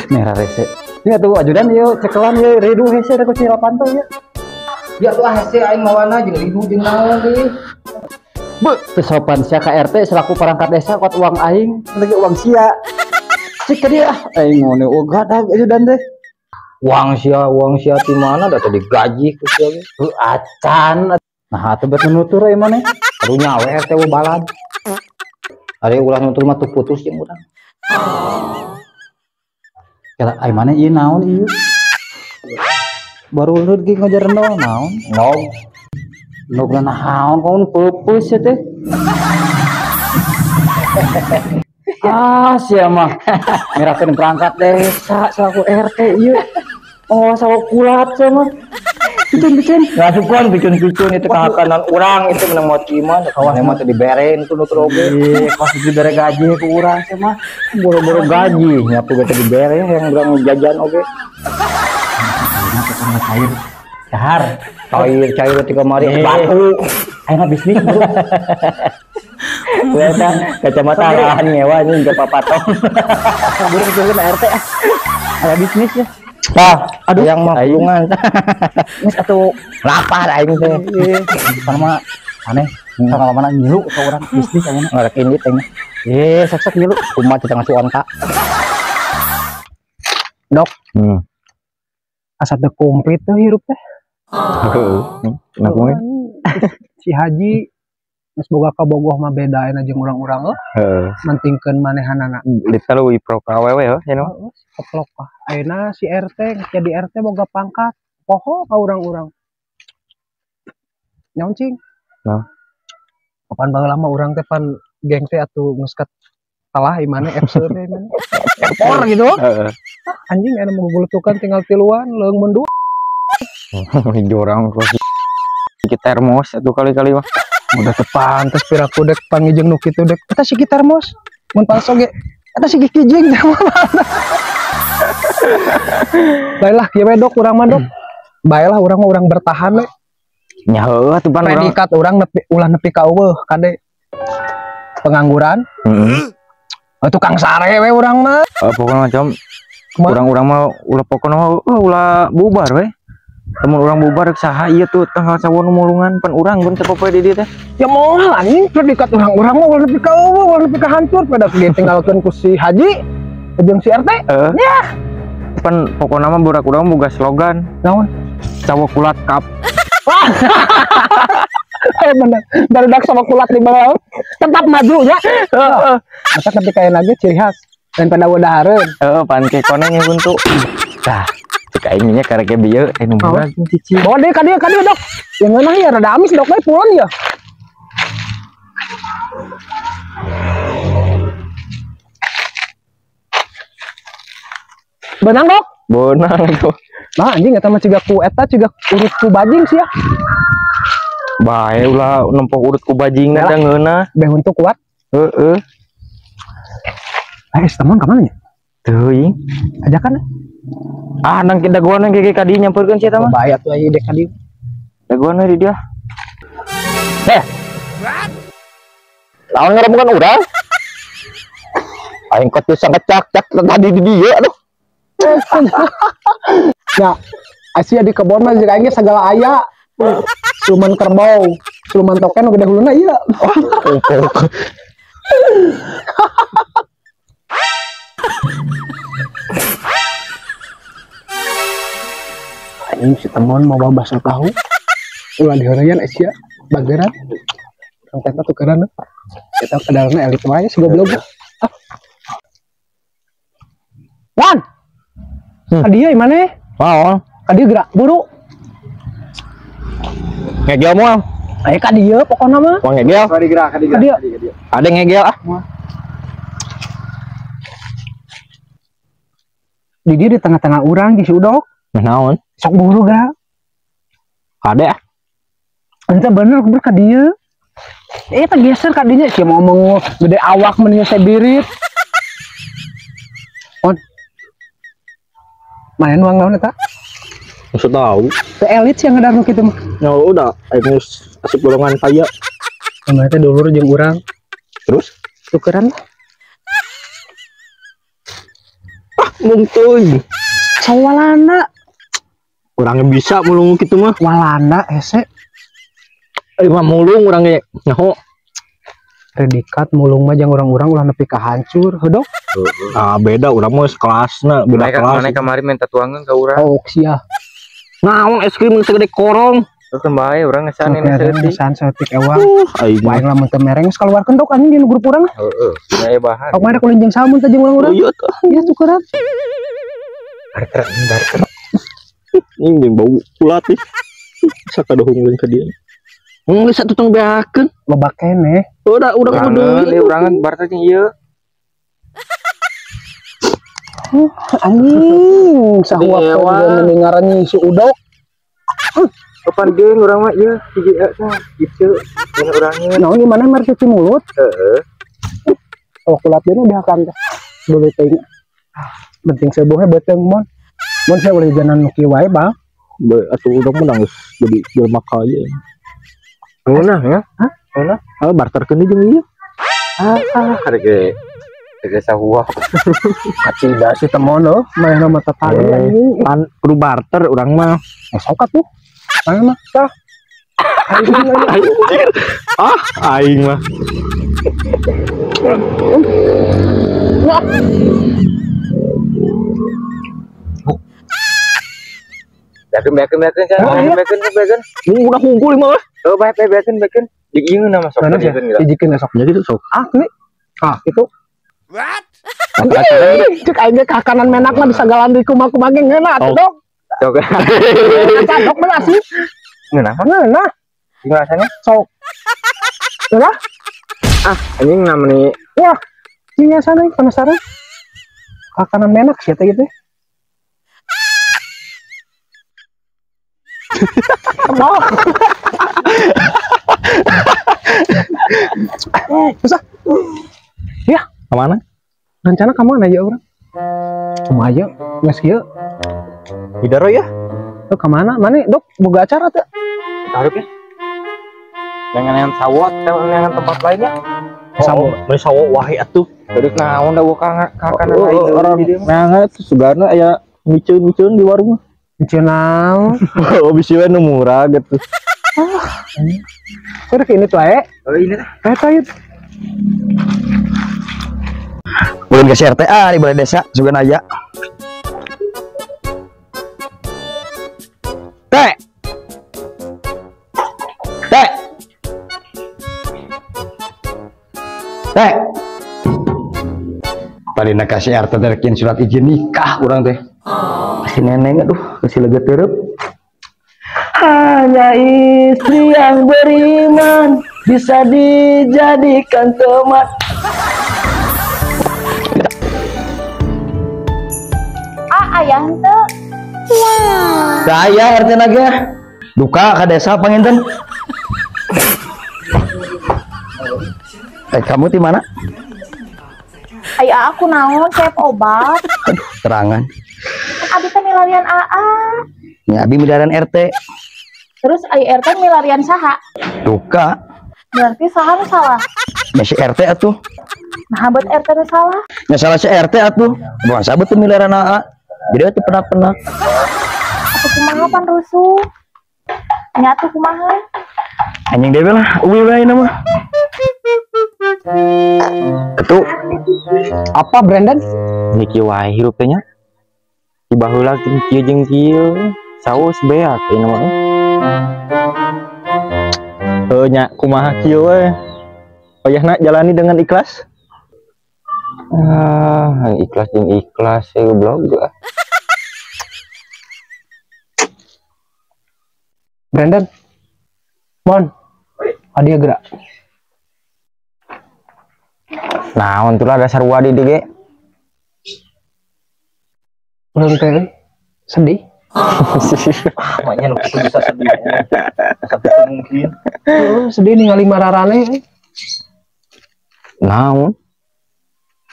Merah rese. Ini atuh ajudan ieu cekelan ieu ridu hese da ku Cirapanto ieu. Ya tuh hese aing mawana jeung ridu jeung naon deui. Beuh, teu sopan sia ka RT selaku perangkat desa kuat uang aing, lagi uang sia. Cik ka dieu ah, aing ngone uga ajudan teh. Uang sia ti mana da teh digaji ku sia ge. Heuh acan. Nah atuh bet nutur euy maneh. Karunya we RT we balad. Ari ulah nutur mah teu putus jeung urang. Kela ai maneh ieu naon ieu? Baru ulud ge ngajar naon? Nog. Nog naon kaun peupeus ya teh. Ah sia mah ngerakeun perangkat desa selaku RT ieu. Oh sawo kulat sia mah. Bicun-bicun. Ngasupan bicun-bicun itu kahakanan urang itu menang maot iman kawan mah teu dibere itu nutur oge. Ih, pas dibere gaji ku urang sia mah. Boro-boro gaji nyapu ge teu dibere yang urang jajan oge. Nah, tukang cair. Dahar. Cair cair ti kamari batu. Aing mah bisnis, bro. Eta kacamata arahan nyewa anjing ke papatong. Buru buru RT ah. Aya bisnis ya. Ah, aduh yang mah kulungan. Geus atuh lapar aing teh. Sama aneh, sama mana ngilu ka urang bisnis ayeuna. Ngarek indit aing. Eh, sok-sok ngilu. Kumaha kita ngasuan ka. Dok. Asa teu komplit teh hirup teh. Heeh. Kenapa? Si Haji geus boga kabogoh mah beda ayeuna jeung urang-urang heuh. Heeh. Mentingkeun manehanana. Lita leuwih pro ka awewe heuh cenah mah. Heeh, keplok ah. Ayeuna si RT jadi RT boga pangkat, poho ka urang-urang. Nyaon cing? Nah. Kapan baheula mah urang teh pan geng teh atuh geus kalah imane FC teh imane. Erpor gitu. Heeh. Ah, anjing ayeuna mah gugulutukan tinggal tiluan leuweung mundur. Jorang kok si termos atuh kali-kali mah. Udah tepantes piraku dek pangijeng nu kitu dek. Eta si termos mun palso ge eta si kijing. Baiklah kieu we dok urang mah dok. Baiklah urang mah urang bertahan we. Nya heueuh atuh pan urang. Predikat urang nepi ulah nepi ka eueuh kade. Pengangguran. Heeh. Tukang sare we urang mah. Pokona macam urang-urang mah ulah pokona mah ulah bubar we. Lamun urang bubar saha ieu tuh tanggal sawon mulungan pan urang gun sapopoe di dieu teh. Ya moal anjing predikat urang-urang mah ulah nepi ka eueuh, ulah nepi ka hancur pada ge tinggalkeun ku si Haji jeung si RT. Heeh. Ya. Pan pokona mah budak urang boga slogan. Naon? Sawo kulat kap. Bener. Barudak sama kulat di bawah. Tetap maju ya. Heeh. Masa nepi ka lagi ciri khas dan pada wadahareun. Heeh, pan ke koneng yang buntu. Tah. Cek aing nya karek bieu nu murah cici. Bawa deui ka dieu dok. Yang ngeunah ya rada amis dok we pulon ya. Benang dok? Benang tuh. Nah anjing eta mah ciga ku eta ciga urut ku bajing sia. Bae ulah nempok urut ku bajing da ngeunah. Beh untuk kuat. Heeh. Eh, teman ka mana nya? Teuing. Ajakan. Ah, nang dagoan nang ka dieu nyamperkeun sia eta mah. Bae atuh aya dek ka dieu. Dagoan we di dia. Eh. Lawan ngaremukan urang? Aing ketus sangecak-cak tadi di dieu aduh. Ya, Asia di kebon mah jeung aing ge sagala aya. Siluman kerbau, siluman token nu gede huluna ieu. Anjing si temon mau bawa bakso tahu. Ulah dihorean Asia, bageran. Urang teh tukeran. Kita kedalamna elit wae si goblok. Ah. Wan. Ka dieu maneh? Naon? Ka dieu gerak buru. Ngegel moal. Aya ka dieu pokona mah. Moal ngegel. Ka dieu, ka dieu, ka dieu. Ada ngegel ah. Di dieu di tengah-tengah urang di si Udok. Naon? Sok buru gerak. Kade ah. Ente bener bener ka dieu. Eh teh geser ka dinya sia ngomong gede awak mending saya birit. On. Main uang naon eta? Maksud tahu. Teh elit sih yang ngedarno kitu mah. Ya udah, aing geus asup golongan kaya. Kumaha teh dulur jeung urang. Terus tukeran. Ah, Mung teuing. Sawalana. Urang bisa mulung kitu mah. Walanda hese. Euy mah mulung urang ge nyaho. Predikat mulung mah jang urang-urang ulah nepi ka hancur, heuh dok. Ah beda urang mah sekelasna, beda kelas. Mana kamari minta tuangan ka urang. Oh, sia. Naon es krim segede korong. Terus bae urang ngesan ini saeutik. Ngesan saeutik ewang. Aing mah lamun teu mereng geus kaluarkeun dok anjing di grup urang. Heeh, nya bahan. Kok mana kulin jeung samun teh jeung urang-urang. Oh iya tah. Iya tukeran. Barter, barter. Ini jeung bau ulat ih. Sakadohung leung ka dieu. Geus atuh tong beakeun. Loba keneh. Udah kudu deui urangan barter jeung ieu. Anjing, sahua mending ngaran si Udok. Kapan geng urang mah ieu hiji eta kieu jeung urangnya. Naon gimana mer cuci mulut? Heeh. Oh kulat ieu beakan teh. Dulu teh. Penting sebohe beuteung mon. Mun saya ulah janan nu kieu wae, Bang. Bae atuh urang mah geus jadi jelema kaya. Ngeunah ya? Hah? Ngeunah? Ah barterkeun jeung ieu. Ah, harga harga sahua. Kacida si temon loh, manehna mah tetangga anjing. Pan kudu barter urang mah. Sok atuh. Maneh mah tah. Ah, aing mah. Beakeun. Mun udah hungkul mah. Oh, bae beakeun. Di ieu nama sok dikeun gitu. Dijikeun sok. Jadi sok. Ah, nih. Ah, itu. What? Cek aing ge ka kanan menak mah bisa galan di kumaha-kumaha ge ngeunah atuh dok. Sok. Dok belah sih. Ngeunah. Ngeunah. Gimana rasanya? Sok. Ngeunah? Ah, anjing namanya. Wah, ini sana penasaran. Ka kanan menak sih teh gitu. Oh. Susah. Ya, kemana? Rencana kemana ya orang? Cuma aja, nggak sih ya. Bidaro ya? Tuh kemana? Mana dok? Boga acara tuh? Taruh ya. Jangan yang sawot, jangan tempat lainnya. Sawo, beli sawo wae atuh. Terus naon da kakana lain orang nah itu sugana aya miceun-miceun di warung. Miceun naon? Oh, bisi we nu murah gitu. Ah. Terus ini tuh ae. Oh, ini teh. Eta ieu. Ulin ke RTA di balai desa sugan aya. Teh. Teh. Teh. Tadi nak kasih RT terkin surat izin nikah urang teh. Si neneng aduh kasih lega terep. Hanya istri yang beriman bisa dijadikan teman. Ah, ayah teu. Wow. Saya RT naga. Duka ka desa panginten. Kamu di mana? Ayah aku naon cep obat. Aduh, terangan. Abi teh milarian AA. Ya, abi milarian RT. Terus ai RT milarian saha? Duka. Berarti saha nu salah? Ya si RT atuh. Nah, buat RT nu salah? Ya salah si RT atuh. Bukan sahabat tuh milarian AA. Jadi atuh pernah-pernah. Atuh kumaha pan rusuh? Nya atuh kumaha? Anjing dewe lah, uwi wae nama. Itu apa Brandon? Niki wae hirup teh nya. Di baheula kieu jeung kieu, saus beak ieu mah. Heuh nya kumaha kieu we. Oyahna jalani dengan ikhlas. Ah, ikhlas jeung ikhlas euy goblok. Brandon. Mon. Adia gerak. Naon tuh lah dasar wadi di ge. Belum teh sedih. Makanya lu bisa sedih. Satu mungkin. Sedih ningali mararane. Naon?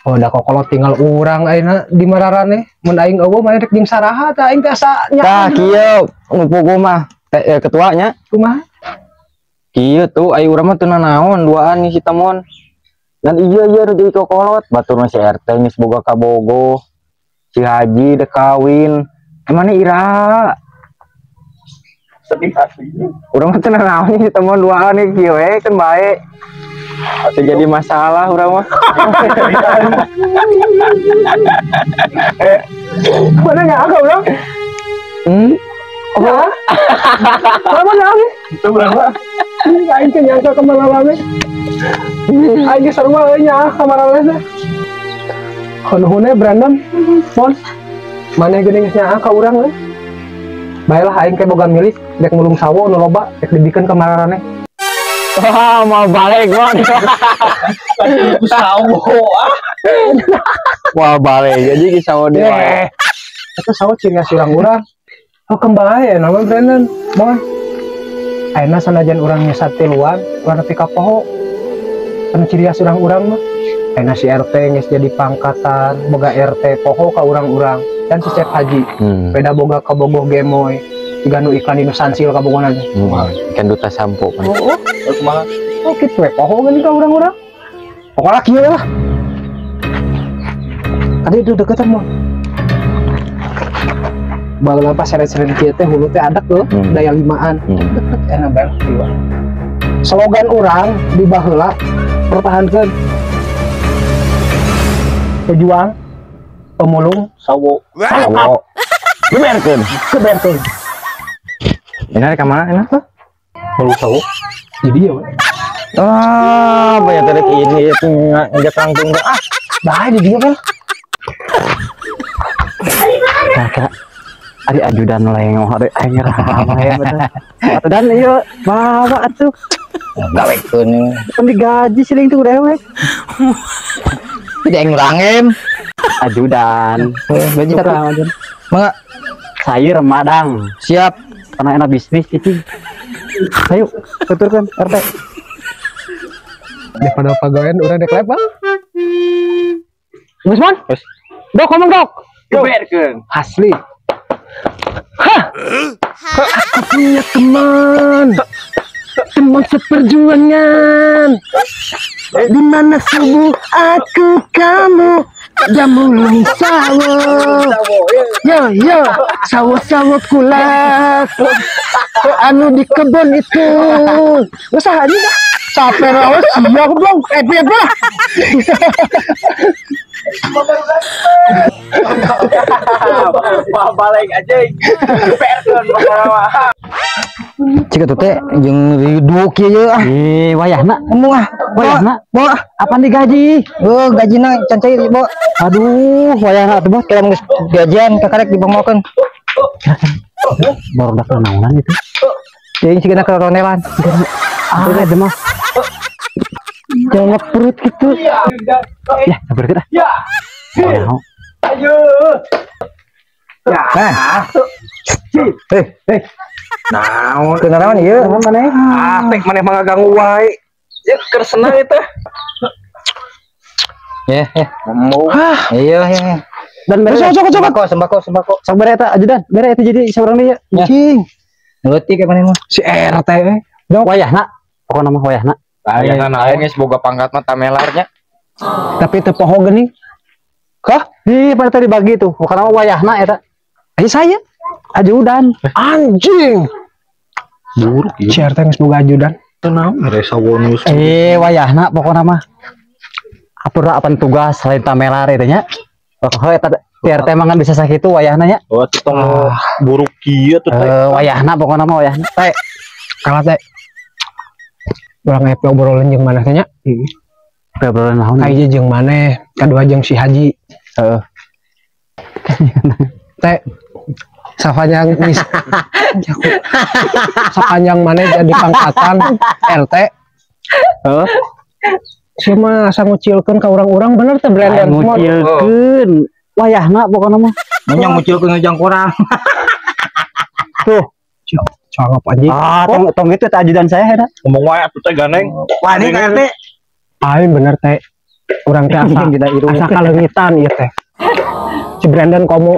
Oh, da kokolot tinggal urang ayeuna di mararane. Mun aing eueuh mah rek jeung saraha tah aing teh asa nya. Tah kieu ngupugu mah ketuanya. Kumaha? Kieu tuh aing urang mah teu nanaon duaan nih si Temon. Dan iya iya jadi kokolot batur mah si RT geus boga kabogoh. Si Haji dek kawin. Emangnya ira? Sedih asli. Urang mah teu nanaon si teman duaan nih kieu we kan bae. Teu jadi masalah urang mah. Mana nggak agak urang? Oh. Mana nggak? Itu berapa? Aing teh nyangka ka malalame. Aing geus sarua euy nyaah ka malalame teh. Nuhun Brandon, Mon. Maneh geuning geus nyaah ka urang euy. Baelah aing teh boga milik dek mulung sawo nu loba dek dibikeun ka mararaneh. Wah, mau balik Mon. Sawo ah. Wah, balik. Jadi ki sawo deui wae. Eta sawo ciri khas urang-urang. Oh, kembali ya nama Brandon, Mon. Ayeuna sanajan urang nyesat tiluan, urang nepi ka poho. Anu ciri khas urang-urang mah. Ayeuna si RT geus jadi pangkatan, boga RT poho ka urang-urang. Dan si Cep Haji, beda boga ka bogoh gemoy. Siga nu iklan di nu Sansil ka bogona teh. Kan duta sampo kan. Oh, terus kumaha? Oh, kitu we poho geuning ka urang-urang. Pokona kieu lah. Tadi itu deketan mah. Baheula pas seret-seret kieu teh hulu teh adak tuh, daya limaan. Deket enak banget kieu. Slogan urang di baheula pertahankeun. Pejuang, pemulung, sawo. Sawo. Geberkeun. Geberkeun. Ini ka mana enak tuh? Mulung sawo. Jadi ya, we. Ah, banyak tadi ini itu ngajak langsung ah. Bahaya di dia kan. Kakak, ari ajudan lengoh, ari aing ramai ya betul. Ajudan ieu bawa atuh. Gawekeun. Kan digaji siling tuh dewek. Jadi aing rangem. Ajudan. Gaji satu. Mangga. Sayur madang. Siap. Karena enak bisnis cicing. Ayo, tuturkan RT. Daripada pagawean urang dek lep, Bang. Geus, Mon? Geus. Dok ngomong, Dok. Geberkeun. Asli. Hah. Aku punya teman. Teman seperjuangan. Di mana subuh aku kamu jamulung sawo. Yo yo, sawo sawo kulat. Anu di kebun itu. Usah aja dah. Capek rawas sia goblok. Lah. Wah, balik aja. Geberkeun pokona mah. Cik atuh teh jeung riduk ieu ah. Ih, wayahna ngomong ah. Wayahna. Bo ah, apaan digaji? Heuh, gajina can cair, Bo. Aduh, wayahna atuh, Bo. Kalau geus gajian kakarek dipomokeun. Baru daftar naonan itu. Jeung sigana keronelan. Ah, itu mah. Jangan perut gitu. Ya, sabar kita. Ya. Ayo. Ya. Nah. Eh. Naon? Kenaon ieu? Maneh? Ah, tek maneh mah ngaganggu wae. Ya keur senang eta. Ya, ya. Mau. Iya, iya. Dan bere sembako, sembako, sembako. Sok bere eta ajudan, bere eta jadi saurang deui ya. Cing. Leutik ka maneh mah. Si RT eh. Wayahna. Pokona mah wayahna. Wayahna naon geus boga pangkat mah tamelarnya. Tapi teu poho geuning. Kah? Ih, pada tadi bagi tuh. Pokona mah wayahna eta. Ayo saya ajudan. Anjing. Buruk ieu. Si RT geus boga ajudan. Teu naon mere sawonus. Wayahna pokona mah. Atur apan tugas selain tamelar eta nya. Oh, eta RT mah kan bisa sakitu wayahna nya. Oh, atuh tong buruk kieu tuh teh. Wayahna pokona mah wayahna. Teh. Kalah teh. Urang aya obrolan jeung maneh teh nya. Heeh. Obrolan naon? Aya jeung maneh, kadua jeung si Haji. Heeh. Teh sapanjang sapanjang maneh jadi pangkatan RT. Heeh. Sia mah asa ngucilkeun ka urang-urang bener teh Brandon. Ngucilkeun. Wayahna pokona mah. Nya ngucilkeun jang kurang. Tuh. Cangap anjing. Ah, tong itu teh ajudan saya eta. Ngomong wae atuh teh ganeng. Wah, ini RT. Aing bener teh. Urang teh asa kaleungitan ieu teh. Si Brandon komo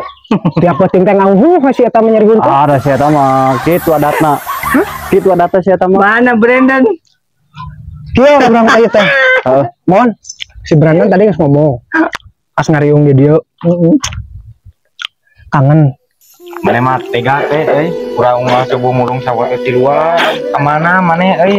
tiap penting teh ngauhuh si eta mah nyeri huntu. Ah, si eta mah kitu adatna. Kitu adatna si eta mah. Mana Brandon? Kieu urang teh teh. Mon, si Brandon tadi geus ngomong. Pas ngariung di dieu. Heeh. Kangen. Maneh mah tega teh euy, urang mah subuh mulung sawo teh tiluan. Ka mana maneh euy?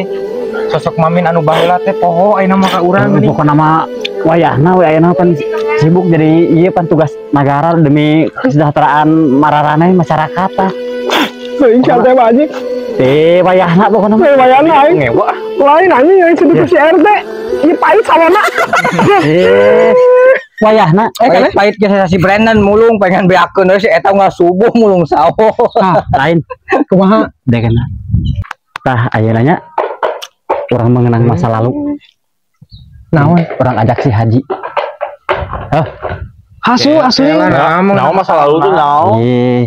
Sosok Mamin anu baheula teh poho ayeuna mah ka urang geuning. Pokona mah wayahna we ayeuna pan sibuk jadi ieu pan tugas nagara demi kesejahteraan mararaneh masyarakat tah. Teuing si RT mah anjing. Eh wayahna pokona mah. Eh wayahna aing. Ngewa. Lain anjing yang sedih si RT. Ieu pahit sawana. Eh wayahna pahit, pahit jasa si Brandon mulung pengen beakeun si eta nggak subuh mulung sawo. Ah, lain. Kumaha? Dekeuna. Tah ayeuna nya urang mengenang masa lalu. Naon? Urang ajak si Haji. Hah? Asu asu. Naon masa lalu tuh naon? Ih.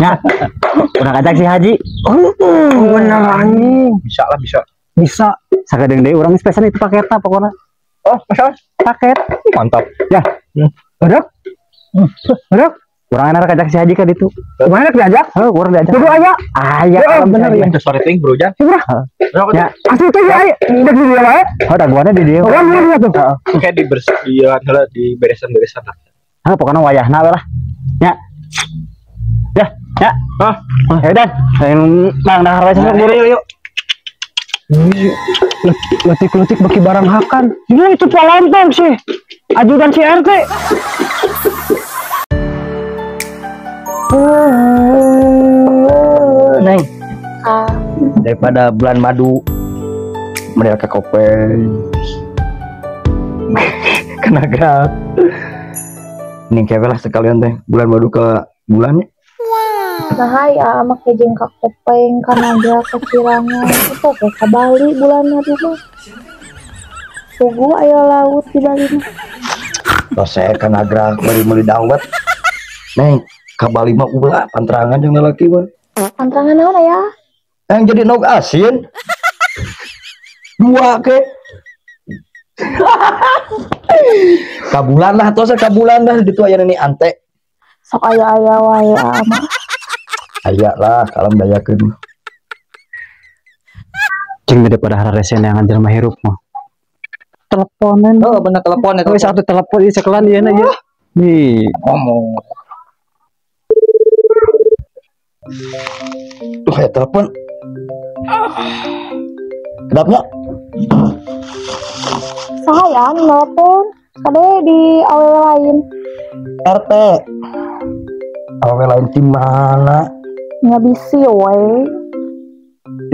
Ya, urang ajak si Haji. Bener anjing. Bisa lah bisa. Bisa. Sakedeung deui urang spesial itu paketna pokona. Oh, masalah. Paket. Mantap. Ya. Udah? Udah? Urang enak ajak si Haji ka ditu. Kumaha enak diajak? Heuh, urang diajak. Kudu aya. Aya, Ya, bener ya. Itu sore ting bro Jan. Ya. Asli teh aya. Udah di dieu wae. Oh, daguanna di dieu. Urang bener tuh. Kayak di bersihan heula di beresan-beresan lah. Heuh, pokona wayahna we lah. Ya. Ya, ya. Hah? Ya udah, nang dahar wae sok buru yuk. Letik-letik beki barang hakan. Ini itu palontong sih. Ajudan si RT. Neng. Daripada bulan madu mereka ke Kopeng. Kena gerak. Nih kewe lah sekalian teh bulan madu ke bulannya. Nah hai make jeung ka Kopeng, ka Nagra, ka Cirangan, itu ke ka Bali bulan madu mah. Puguh aya laut di Bali mah. Tos saya ka Nagra bari meuli dawet. Neng, ka Bali mah ulah pantrangan jeung lalaki mah. Pantrangan naon aya? Yang jadi nog asin. Dua ke. Kabulan lah tos kabulan lah ditu aya ni ante. Sok aya-aya wae mah. Aya lah kalem dayakeun. Cing daripada hararesen yang jelema hirup mah. Teleponan. Oh, bener telepon eta. Wis satu telepon ieu sekelan ieu na ieu. Nih, ngomong. Tuh ya telepon. Kedapnya. Saya nelpon kade di awewe lain. RT. Awewe lain di mana? Nggak bisi we.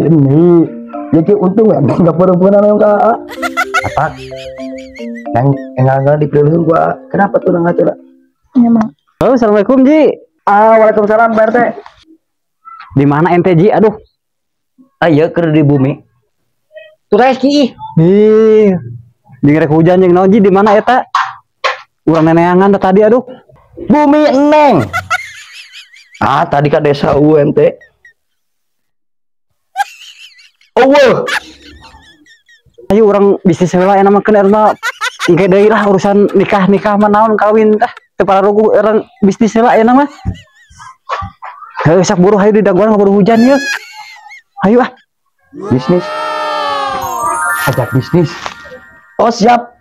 Ini jadi untung ya nggak perempuan yang ka. Apa? Yang enggak dipilih gua. Kenapa tuh nggak tuh? Iya, Mak. Halo, assalamualaikum Ji. Ah, waalaikumsalam Pak RT. Di mana ente Ji? Aduh. Ayo keur di bumi. Tuh Reski. Ih. Jeung rek hujan jeung naon Ji di mana eta? Urang neneangan tadi aduh. Bumi Neng. Ah, tadi ka desa UNT. Eueuh. Ayo urang bisnis heula aya mah keun eta engke deui lah urusan nikah-nikah mah naon kawin tah teu pararuguh urang bisnis heula aya mah. Heuh sok buru hayu di daguan kaburu hujan ieu. Hayu ah. Bisnis. Ajak bisnis. Oh, siap.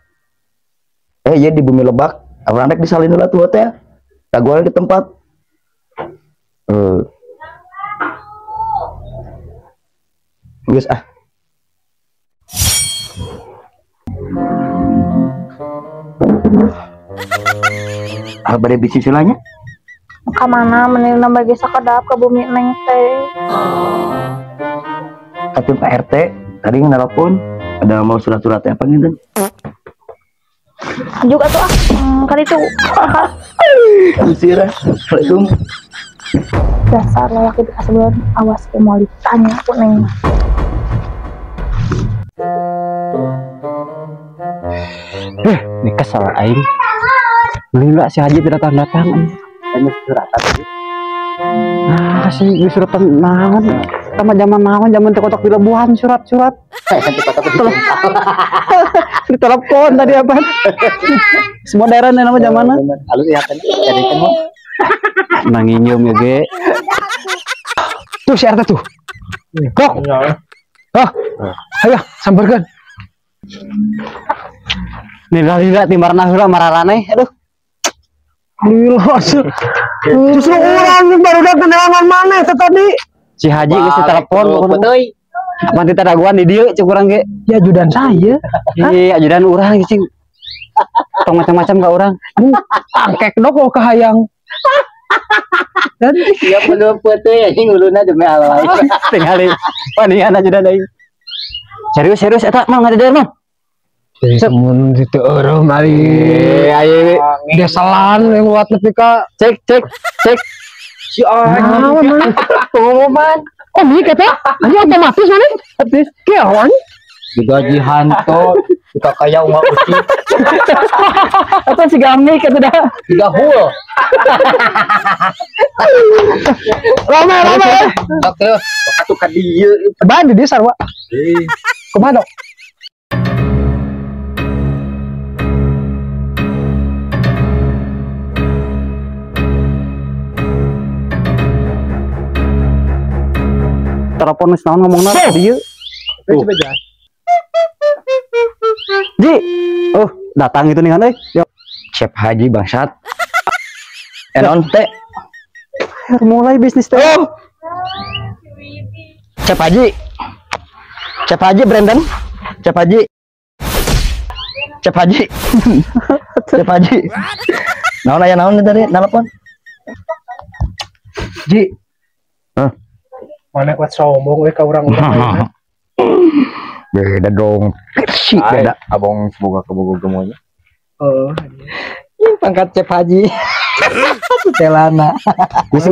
Eh, ya di bumi Lebak. Urang rek disalin heula tuh teh. Daguan di tempat. Geus ah. Ah, bade bisnis heula nya? Ka mana mending nambah ge sakedap ka bumi Neng teh. Tapi Pak RT tadi nelpon ada mau surat-surat apa gitu. Juga tuh ah, kali itu. Sirah. Assalamualaikum. Dasar lelaki bekas bulan, awas ke mau ditanya aku Neng. Ini kesal aing. Lila si Haji tidak datang-datang. Ini suratan. Nah, si suratan naon? Sama zaman naon, zaman teu kotok dilebuhan surat-surat. Di telepon tadi apa? Semua daerah nama zamanna. Halus ya kan. Jadi kan mah. Nanginyum ya ge. Tuh si RT tuh. Kok. Hah? Ayo samperkeun. Lila-lila ti marana heula mararaneh aduh. Lila justru urang barudak keneangan maneh teh tadi. Si Haji geus ditelepon euy. Apan teh daguan di dieu cek urang ge. Ya ajudan saya. Iya, ajudan urang cing. Tong macam-macam ka urang. Tangkek dok oh kahayang. Dan ya penuh putih anjing uluna demi Allah. Tingali panian ajudan aing. Serius eta mah ngadeder mah. Mun situ eueuh mari. Ayo deselan yang luat nepi ka cek. Si anjing pengumuman. Oh mic eta? Anjing otomatis mana? Otomatis. Keon. Digaji hanto, kita kaya unga uci. Atau si gamik eta dah. Tiga hul. Rame. Oke, atuh ka dieu. Ban di dieu sarua. Kumaha dok? Telepon geus naon ngomongna dieu. Ji. Oh, datang itu nih kan euy. Chef Haji bangsat. Enon teh. Mulai bisnis teh. Oh. Chef Haji. Chef Haji Brandon. Chef Haji. Chef Haji. Chef Haji. Naon aya naon tadi telepon? Ji. Hah? Mana kuat sombong we ka urang-urang. Beda dong. Versi beda. Abang semoga kebogo gemonya. Heeh. Ini pangkat Chef Haji. Telana. Geus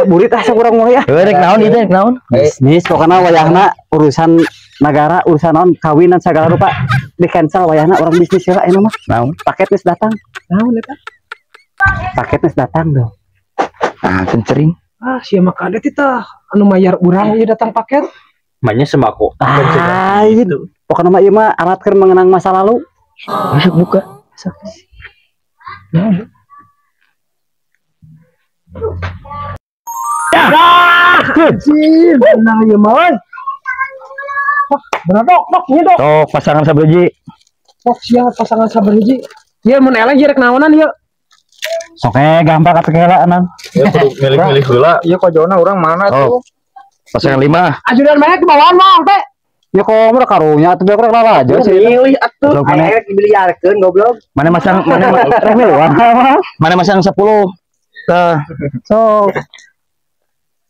burit ah sok urang mulai ah. Heuh rek naon ieu teh naon? Bisnis pokona wayahna urusan negara, urusan naon kawinan segala rupa di cancel wayahna orang bisnis heula ayeuna mah. Naon? Paket geus datang. Naon eta? Paket geus datang dong. Ah, kencering. Ah, sia mah kade tah anu mayar urang ieu datang paket. Mainnya sembako. Ah, itu. Pokoknya mah ieu mah alat keur mengenang masa lalu. Masuk buka. Sok. Naon? Anjir, benar ieu mah. Wah, benar dok, ieu dok. Tok pasangan sabriji. Tok sia pasangan sabriji. Ieu mun eleh ieu rek naonan ieu. Sok gampang atuh heula anan. Ya kudu milih-milih heula. Ieu kojona urang mana tuh? Pasangan 5. Ajudan mana ke bawaan mah teh. Ya komo karunya atuh beak rek lalajo sih. Milih atuh. Aya rek dibiliarkeun goblok. Mana masang mana rek miluan. Mana masang 10. Tah. Sok.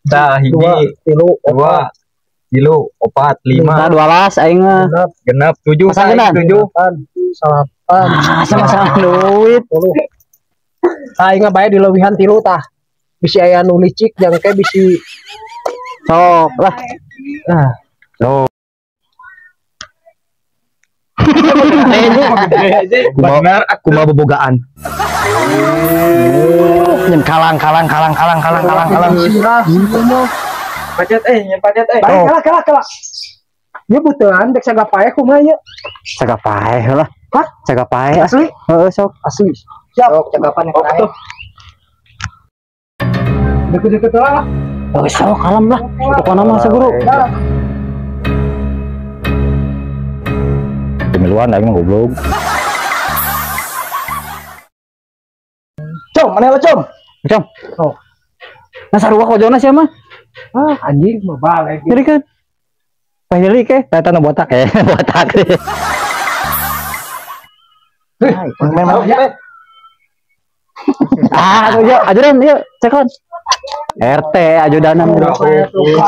Tah hiji, 2, 3, 4, 5. Tah 12 aing mah. Genep 7, 7, 8. Ah, sama-sama duit. 10. Aing mah bae dileuwihan 3 tah. Bisi aya nu licik jangke bisi sok lah. Nah. Sok. Benar aku mau bobogaan. Nyen kalang. Pacet nyen pacet. Bae kalah. Ieu butuhan dek sagapae kumaha ieu? Sagapae lah. Hah? Sagapae asli? Heeh, sok. Asli. Siap. Sok cagapan yang naik. Deket-deket lah. Oh, sok kalem lah. Pokona mah seguru. Pemiluan aing mah goblok. Com, mana lo com? Com. Oh. Nah sarua kojona sia mah. Ah, anjing mah balik. Jadi kan. Pahili ke? Eta nu botak ya, botak. Memang ya. Ah, yuk, ajudan yuk, cekon. RT ajudanan.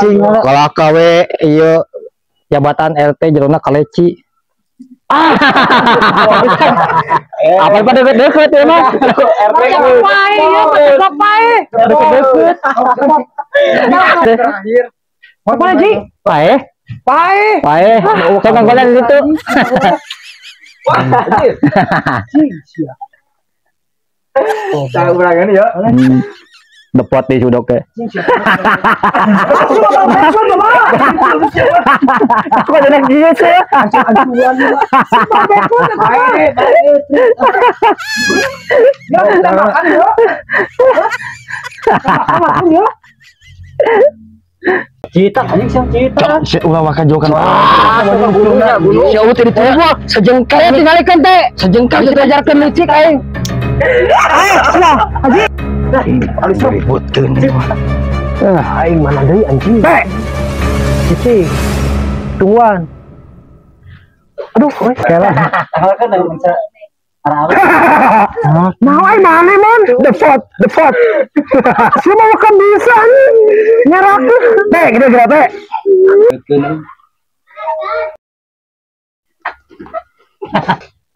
Cing kalaka we ieu jabatan RT jerona kaleci. Ah. Apa pada deket-deket ya mah? RT pae ya, pae. Deket-deket. Terakhir. Apa Ji? Pae. Pae. Pae. Saya nongolnya di situ. Wah, anjir. Sia. Saya ulangan ya. Depot di sudok ke. Kok ada gitu sih? Ya, kita makan ya. Makan ya. Cita anjing siapa cita? Ulah waka jauh kan. Wah, gurunya guru. Si Awu teh ditunggu sejengkal. Ayo tingalikeun teh. Sejengkal teh ajarkeun licik aing. Ayo, cenah. Haji. Alis ributkeun. Ah, aing mana deui anjing. Teh. Cicing. Tungguan. Aduh, euy, kela. Kan Nah, aing mana mon? The vote, the vote. Semua makan bisa anjing. Nyerakeun. Teh, gede-gede teh.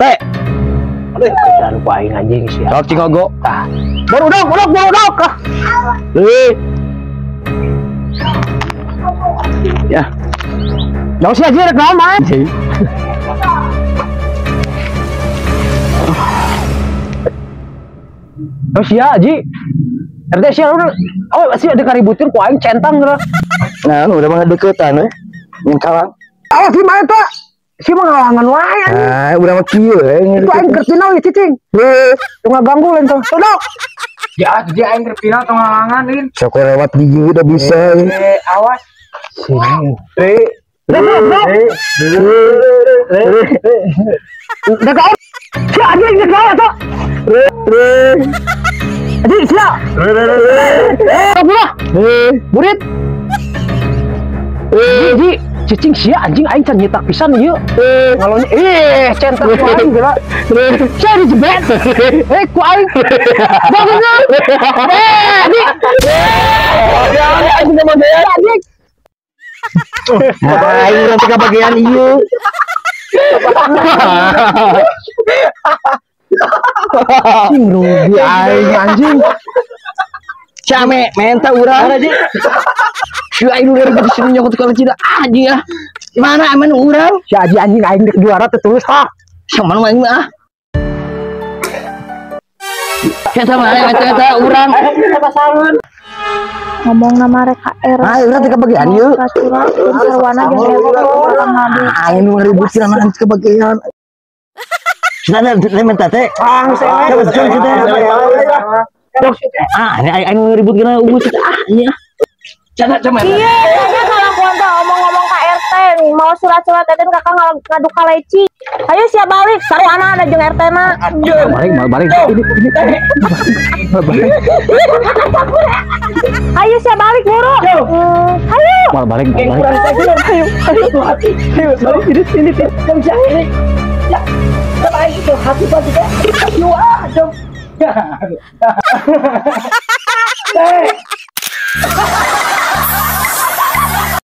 Teh. Aduh, jangan lupa aing anjing sih. Sok cingogo. Tah. Baru dok. Heuh. Ya. Jauh sih aja rek naon mah. Oh sia Ji. RT sia udah. Oh sia dikaributin ku aing centang geura. Nah, udah mah deketan we. Nyen kalang. Awas si mah eta. Si mah ngalangan wae anjing. Ah, udah mah kieu we. Itu aing keur final ya cicing. Heuh, tong ngaganggu lain tong. Tolong. Ya, jadi aing keur final tong ngalangan lin. Sok lewat gigi udah bisa. Awas. Sini. Si anjing dek atuh. Anjing sia. Buah. Burit. Ji, cicing sia anjing aing can nyetak pisan ieu. Ngalon centang ku aing geura. Sia dijebet. Ku aing. Bagusna. Anjing. Anjing sama dia. Anjing. Aing urang teh kabagean ieu. Anjing rugi aing anjing. Came menta urang. Si aing nu ribut di sini nyokot kalau tidak anjing ah. Mana aman urang? Si aji anjing aing dek juara teh tulus ah. Sama nu aing mah ah. Eta mah eta urang. Ngomong nama reka R. Ah, urang teh kabagean ieu. Sarwana jeung ngadu. Aing nu ngaributin anak kebagean. Nah, minta teh. Ah, Ah, ini aing ribut kena ungu ah, ini ah. Cana cuma. Iya, kakak kalakuan teh omong-omong ka RT, mau surat-surat teh kakak ngadu ka leci. Ayo siap balik, sarwana ada jeung RT na. Balik, balik. Ini. Balik. Ayo siap balik buru. Ayo. Balik, balik. Ayo, ayo, ayo, balik ini sini. Ini. Ya. Tapi itu hati pasti teh. Ayo ah, jom. Teh.